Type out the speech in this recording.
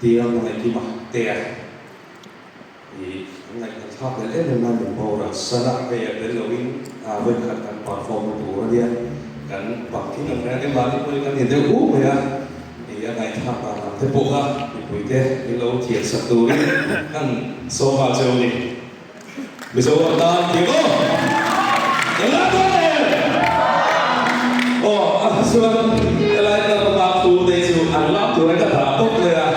Tia Hmangaihkima te a i ngaihna thlak leh em em a min boral san a, hei a tel loin vawikhat kan perform na tur a nia, kan pangtling ang reng engmahni pawhin kan ni deuh hu mai a, i a ngaihthlak dan lam te pawh kha mipuite min lo thian sak turin kan sawm nghal cheu a ni. Mizoram tan thiam aw! Kan la dawn em? Aw a chuan helai ka va bak tu te chu an lak tur in ka dah tawp mai a.